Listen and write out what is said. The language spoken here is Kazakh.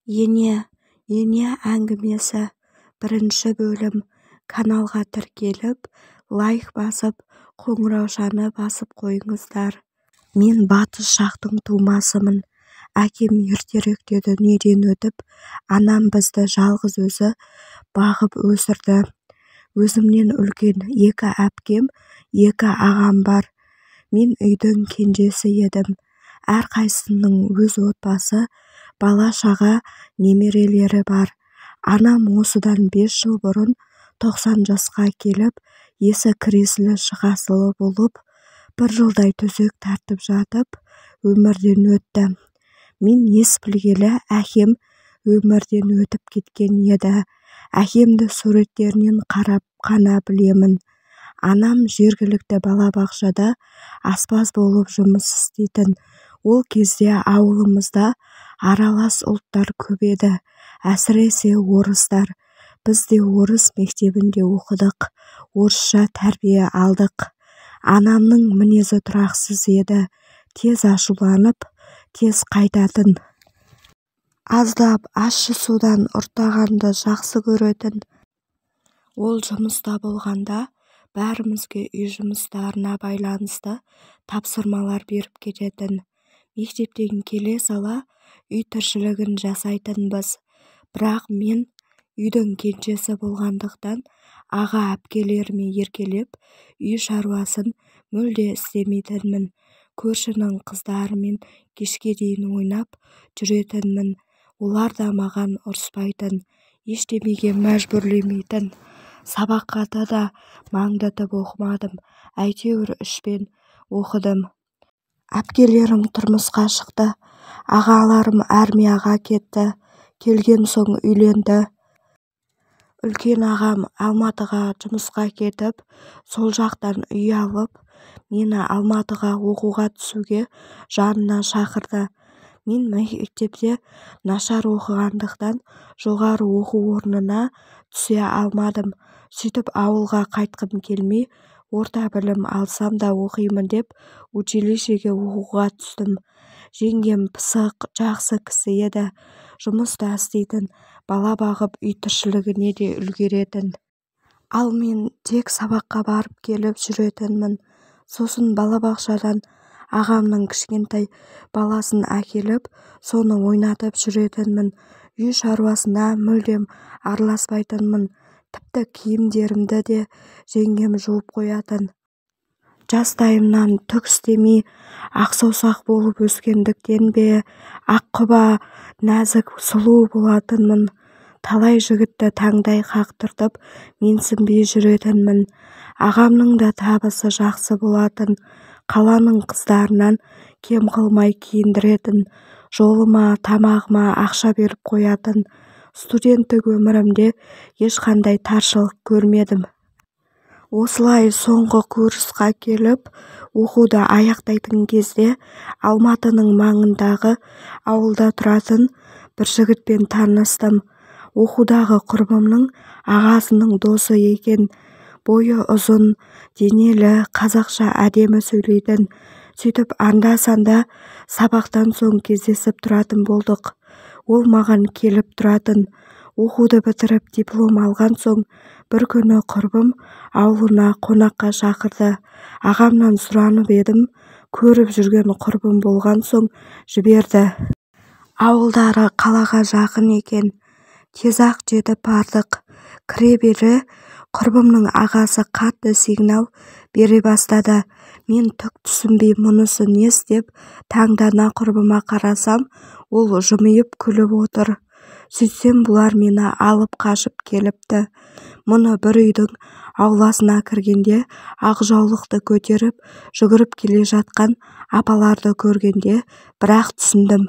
Ене Ене әңгімесі бірінші бөлім Каналға тіркеліп, лайк басып, қоңыраушаны басып қойыңыздар. Мен батыс жақтың тумасымын. Әкем ертеректе дүниеден өтіп, анам бізді жалғыз өзі бағып өсірді. Өзімнен үлкен екі әпкем, екі ағам бар. Мен үйдің кенжесі едім. Әрқайсысының өз отбасы, бала-шаға, немерелері бар. Анам осыдан 5 жыл бұрын 90 жасқа келіп, есі кіресілі-шығасылы болып, бір жылдай төсек тартып жатып, өмірден өтті. Мен ес білгелі әкем өмірден өтіп кеткен еді. Әкемді суреттерінен қарап қана білемін. Анам жергілікті балабақшада аспаз болып жұмыс істейтін. Ол кезде ауылымызда аралас ұлттар көп еді, әсіресе орыстар. Біз де орыс мектебінде оқыдық, орысша тәрбие алдық. Анамның мінезі тұрақсыз еді, тез ашуланып, тез қайтатын. Аздап ащы судан ұрттағанды жақсы көретін. Ол жұмыста болғанда бәрімізге үй жұмыстарына байланысты тапсырмалар беріп кететін. Мектептен келе сала үй тіршілігін жасайтынбыз. Бірақ мен үйдің кенжесі болғандықтан аға-әпкелеріме еркелеп, үй шаруасын мүлде істемейтінмін. Көршінің қыздарымен кешке дейін ойнап жүретінмін. Олар да маған ұрыспайтын, ештемеге мәжбүрлемейтін. Сабаққа да маңдытып оқымадым, әйтеуір үшпен оқыдым. Әпкелерім тұрмысқа шықты, ағаларым армияға кетті, келген соң үйленді. Үлкен ағам Алматыға жұмысқа кетіп, сол жақтан үй алып, мені Алматыға оқуға түсуге жанына шақырды. Мен мектепте нашар оқығандықтан жоғары оқу орнына түсе алмадым. Сөйтіп ауылға қайтқым келмей, орта білім алсам да оқимын деп училищеге оқуға түстім. Жеңгем пысық, жақсы кісі еді. Жұмыс та істейтін, бала бағып, үй тіршілігіне де үлгеретін. Ал мен тек сабаққа барып-келіп жүретінмін. Сосын балабақшадан ағамның кішкентай баласын әкеліп, соны ойнатып жүретінмін. Үй шаруасына мүлдем араласпайтынмын. Тіпті киімдерімді де жеңгем жуып қоятын. Жастайымнан түк істемей, ақсаусақ болып өскендіктен бе, аққұба, нәзік, сұлу болатынмын. Талай жігітті таңдай қақтыртып, менсінбей жүретінмін. Ағамның да табысы жақсы болатын. Қаланың қыздарынан кем қылмай киіндіретін. Жолыма, тамағыма ақша беріп қоятын. Студенттік өмірімде ешқандай таршылық көрмедім. Осылай соңғы курсқа келіп, оқуды аяқтайтын кезде Алматының маңындағы ауылда тұратын бір жігітпен таныстым. Оқудағы құрбымның ағасының досы екен. Бойы ұзын, денелі, қазақша әдемі сөйлейтін. Сөйтіп анда-санда сабақтан соң кездесіп тұратын болдық. Ол маған келіп тұратын. Оқуды бітіріп, диплом алған соң бір күні құрбым ауылына қонаққа шақырды. Ағамнан сұранып едім, көріп жүрген құрбым болған соң жіберді. Ауылдары қалаға жақын екен. Тез-ақ жетіп бардық. Кіре бере құрбымның ағасы қатты сигнал бере бастады. Мен түк түсінбей мұнысы несі деп таңдана құрбыма қарасам, ол жымиып күліп отыр. Сөйтсем бұлар мені алып қашып келіпті. Мұны бір үйдің ауласына кіргенде ақ жаулықты көтеріп жүгіріп келе жатқан апаларды көргенде бірақ түсіндім.